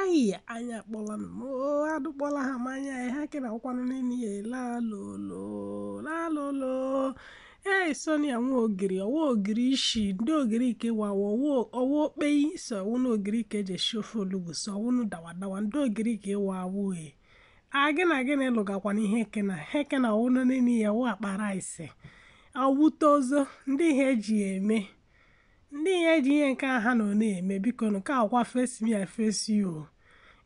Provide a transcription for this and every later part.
Ayi anya akpọla m, adụkpọla ha m anya. Ha ke na akwụkwanụ n'elu ya lalolo lalolo. Ee, Sonia nwa ogiri, ọwa ogiri ishi ndị ogiri ike wawa ọwa okpei so ọwụnụ ogiri ike eji esi ofe olugbu, so ọwụnụ dawadawa ndị ogiri ike wawu. E a gị na gịnị lụgakwana ihe kena he kena ọwụnụ n'elu ya wụ akpa rice ọwụte ozo ndị ihe eji ya eme, ndị ihe eji ihe nke ha nọ na-eme. Biko nke akwa face me, I face you.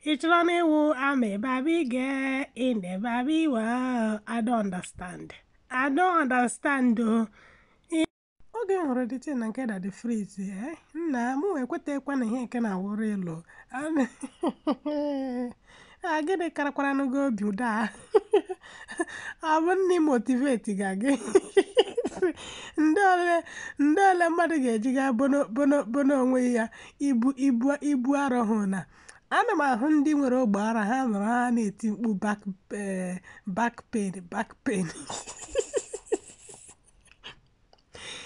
Ị chọrọ na ịwụ amị baby girl in the baby world? I don't understand, I don't understand o. Oge m hụrụ the thing na nke Daddy Freeze, nna mụ ekwetekwa na ihe nke na-awụrụ ịlụ a. Gịnị karakwara gị obi ụda? Ọ bụ nne motivate ga gị ndị ole, ndị ole mmadụ ga-eji gaa bono bono bono onwe ya ibu ibu ibu arọ hụ na ana m ahụ ndị nwere ogbe ara ha nọrọ ha na-eti mkpu back back pain, back pain.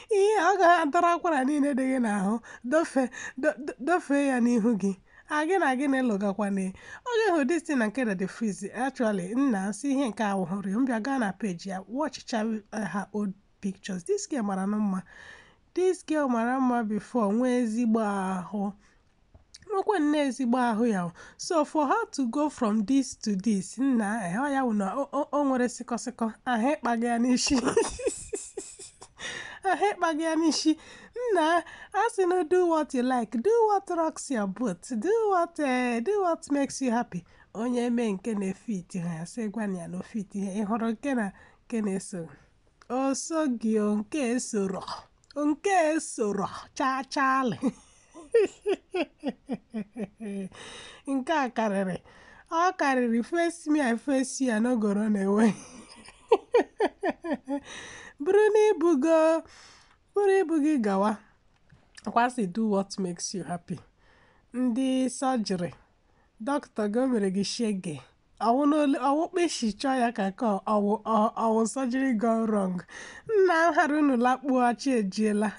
Ihe ọ ga-adọrọ akwara niile dị gị n'ahụ dofee ya n'ihu gị. A gị na gịnị lụgakwana oge hụ this thing na nke Daddy Freeze? Actually, nna si ihe nke ahụ hụrụ m bịa gaa na page ya, watchcha her old pictures. This girl mara na mma, this girl mara mma before, nwee ezigbo ahụ, nwekwe nne ezigbo ahụ ya. So for her to go from this to this, nna, ọ ya wụ na o nwere sịkọsịkọ ahụ ịkpaga ya n'isi, ahụ ịkpaga ya n'isi. Nna, a sị na do what you like, do what rocks your boat, do what makes you happy. Onye mee nke na-efit ha ya sị gwa ya na ofit ihe ị hụrụ nke na nke na-eso oso gị o, nke esoro nke esoro chaa chaali. Nke a karịrị, ọ karịrị. Face me, I face you, I no go run away. Bụrụ na ibugo bụrụ ibu gị gawa kwasị. Do what makes you happy. Ndị sọjiri dọkịta gị o mere gị shege ọwụ ọwụ chọọ ya ka ka ọwụ ọwụ surgery gone wrong. Nna m hara unu lakpuo, chi ejiela.